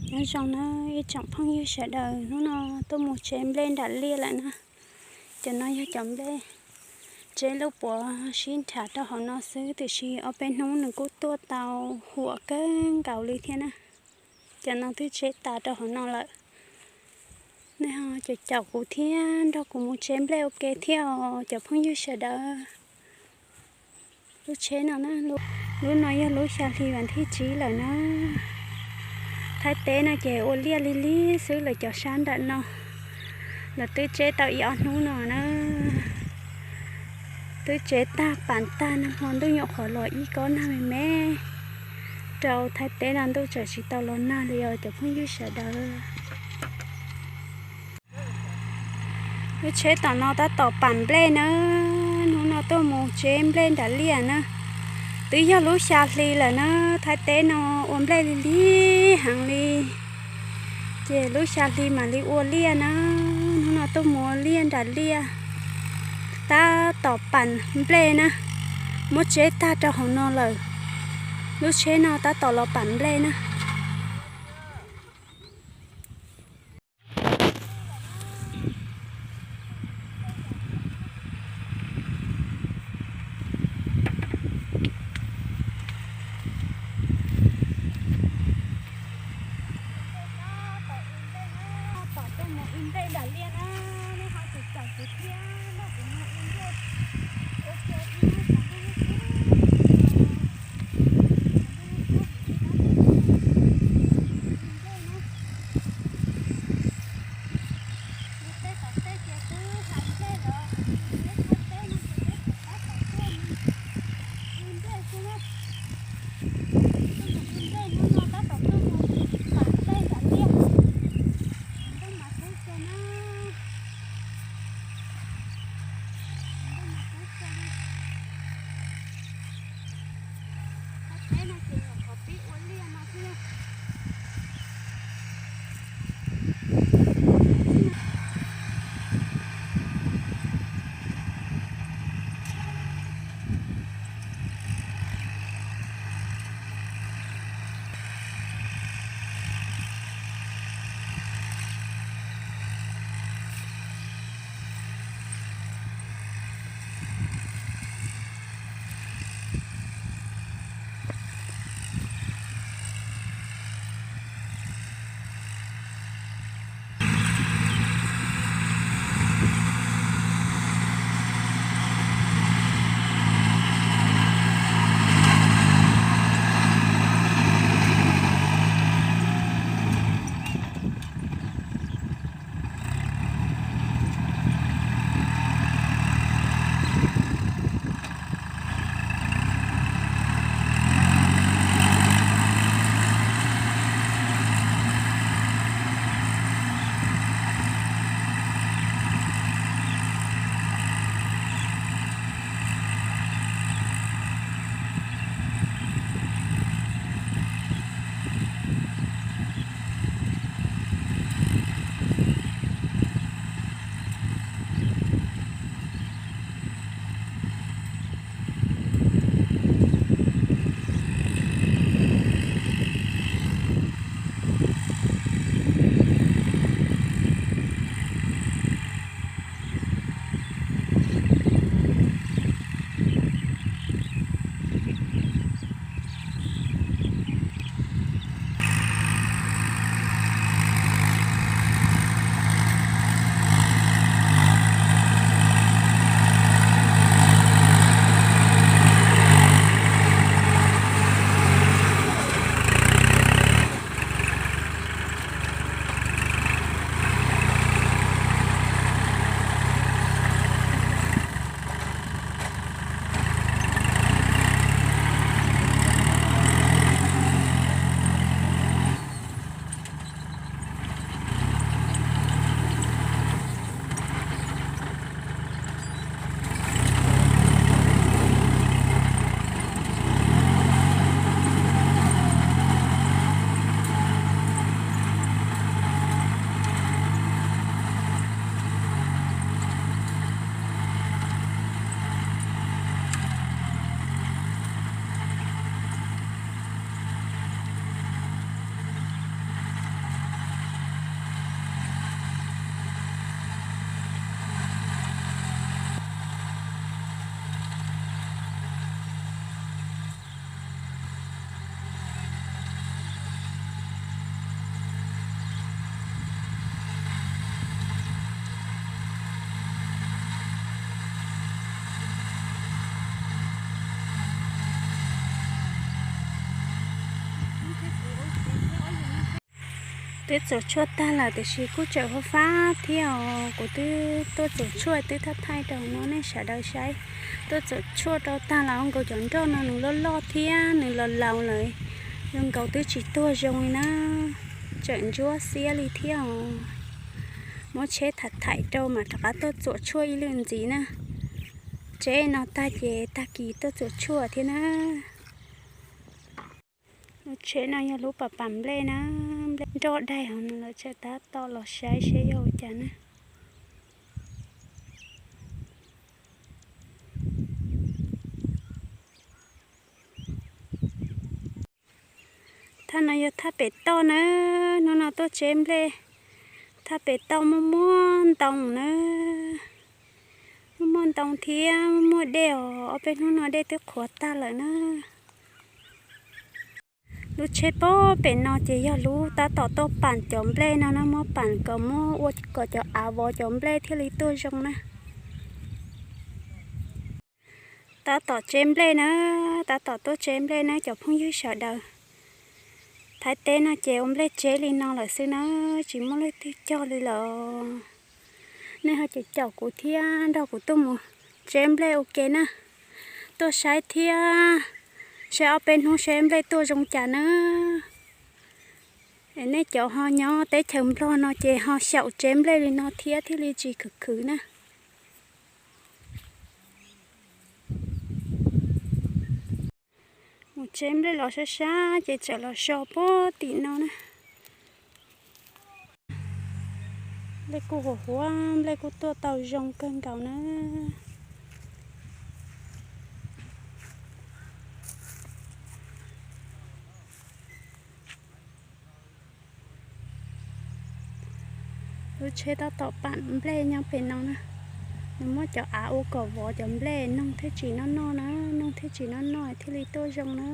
Nyob zoo na ib tsoom phooj ywg sawv daws, hnub no tuaj mus tseb nplej nram liaj lawm na. Cov no yog cov nplej tseb lub puav sib nrhav rau hauv no xwb, tiam sis ob peb hnub nws kuj tuaj tau huam kawg nkaus li thiab na. Cov no twb tseb tas rau hauv no lawm. Nej ho caum caum kuv thiab nrog kuv mus tseb nplej ua ke thiab os cov phooj ywg sawv daws. Lub tsheb no na, lub no yog lub xya hli vas thib tsib lawm na. Thaib teb no ces ua liaj lig lig xwb, lawv cov sab nram no lawv twb tseb tau ib ob hnub no na. Twb tseb tag pam tag no ho ntuj nyuam qhuav los ib kob nag me me rau Thaib teb no, ntuj tseem tsis tau los nag li os cov phooj ywg sawv daws. Lub tsheb tom no tab tom pam nplej na, hnub no tuaj mus tseb nplej nram liaj na. Twb yog lub xya hli lawm na, Thaib teb no ua nplej lig lig heev li. Ces lub xya hli mam li ua liaj na, hnub no tuaj mus ua liaj nram liaj. Tab tom pam nplej na, muab tseb tag rau hauv no lawm. Lub tsheb no tab tom los pam nplej na. Twb txuas tshuaj tag lawm tiam sis kuj tseem huv fab thiab os. Kuv twb tuaj txuas tshuaj twb thaij thaij rau no nej sawv daws saib. Tuaj txuas tshuaj rau tag lawm, nkaus cov nroj no nws loj loj thiab nws laus laus lawm, zoo nkaus twb tsis tuag zoo li na. Tseem ntsuab xiab li thiab os. Muab tsheb thaij thaij rau mam rov qab tuaj txuas tshuaj ib lwm ntxiv na. Tsheb no tag ces tag kis tuaj txuas tshuaj thiab na. Lub tsheb no yog lub pas pas nplej na, nplej nroj daig hauv no lawm, tsam tab tom los saib seb yog ua cas na. Thaj no yog thaj pem toj na, hnub no tuaj tseb nplej. Thaj pem toj muaj muaj ntoo na, muaj muaj ntoo thiab muaj muaj dej os, ob peb hnub no dej twb qhuav tag lawm na. Lub tsheb pob pem no ces yog lub tab tom tuaj pam cov nplej no na, muab pam kom muab ua kom cov av vov cov nplej thiaj li tuaj zoo na. Tab tom tseb nplej na, tab tom tuaj tseb nplej na cov phooj ywg sawv daws. Thaib teb no ces ua nplej tseb li no lawm xwb na, tsis muaj leej twg cog li lawm. Nej ho caum caum kuv thiab nrog kuv tuaj mus tseb nplej ua ke na. Tuaj saib thiab, saib ob peb hnub saib nplej tuaj zoo cas na. Es nej cov ho nyob teb chaws Nplog no ces ho xyaum tseb nplej li no thiab thiaj li tsis khwv khwv na. Mus tseb nplej los sab sab ces txawm los so puag tim no na. Nplej kuj huv huv, nplej kuj tuaj tau zoo kawg nkaus na. Lub tsheb tab tom pam nplej nyob pem no na. Nws muab cov av ua kom vov cov nplej, noog thiaj tsis noj noj na, noog thiaj tsis noj noj thiaj li tuaj zoo na.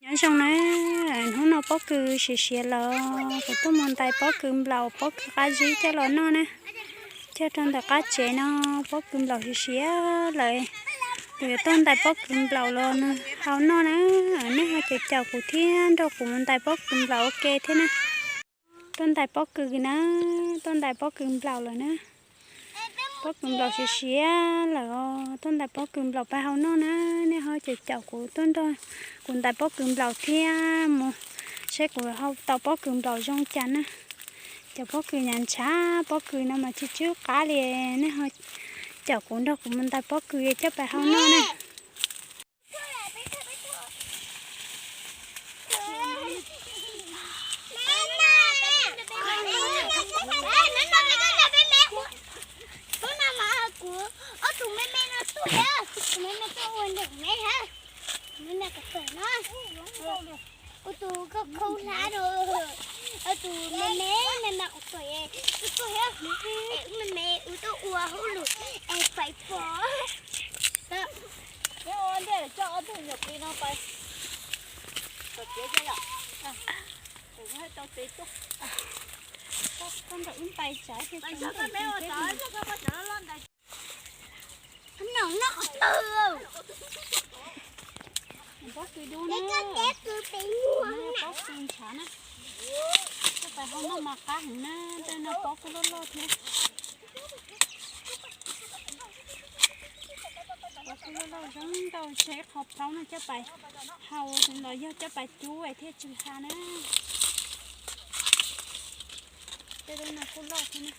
Nyob zoo na, hnub no pob kws siav siav lawm, kuv tuaj mus ntais pob kws nplaum, pob kws qab zib coj los noj na. Coj rau ntawm qab tsev no, pob kws nplaum siav siav lawm. Kuv yuav tuaj ntais pob kws nplaum los nws hau noj na. Nej ho caum caum kuv thiab nrog kuv mus ntais pob kws nplaum ua ke thiab na. Tuaj ntais pob kws na, tuaj ntais pob kws nplaum lawm na. Pob kws nplaum siav siav lawm os, tuaj ntais pob kws nplaum pab hau noj na. Nej ho caum caum kuv tuaj nrog kuv ntais pob kws nplaum thiab mus saib kuv hau tau pob kws nplaum zoo cas na. Cov pob kws nyav ntshav, pob kws no mas tsis tsw qab li. Nej ho caum kuv nrog kuv mus ntais pob kws coj pais hau noj na. Tus me me, me me kuv tuaj, kuv tuaj, me me kuv tuaj ua hauj lwm es pais pom. Coj ob tug nyuam qis no pais tom tsev coj yom. Tau tsev tuaj. Koj nrog wb ntais tsam thiaj tau ntais. Pob kws dub na, pob kws ntshav na. Coj pais hau noj mas qab heev na, tej no pob kuj loj loj thiab. Pob kuj loj loj zoo nkauj, tseg qho plaub no coj pais hau los yog coj pais cub thiaj tsw ha na. Tej lub no kuj loj thiab na.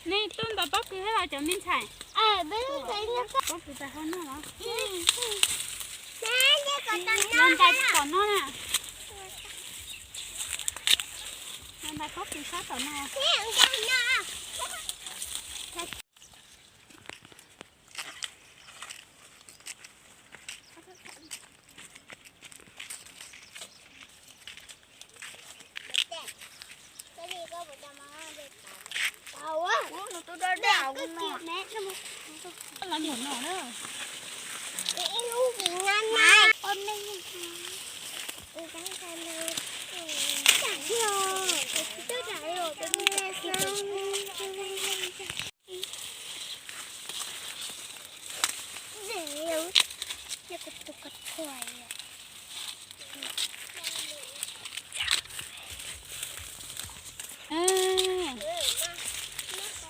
Nej tuaj ntais pob kws thiab los cov me ntxhais? Pob kws pais hau noj los? Los ntais tom no na. Los ntais pob kws sab tom no. Lawv npaum no na.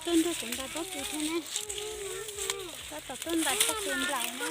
Tuaj nrog kuv ntais pob kws thiab na. Tab tom tuaj ntais pob kws nplaum na.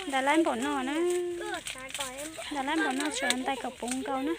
Ntais laib npaum no na. Ntais laib npaum no tsuas ntais kom puv nkaus na.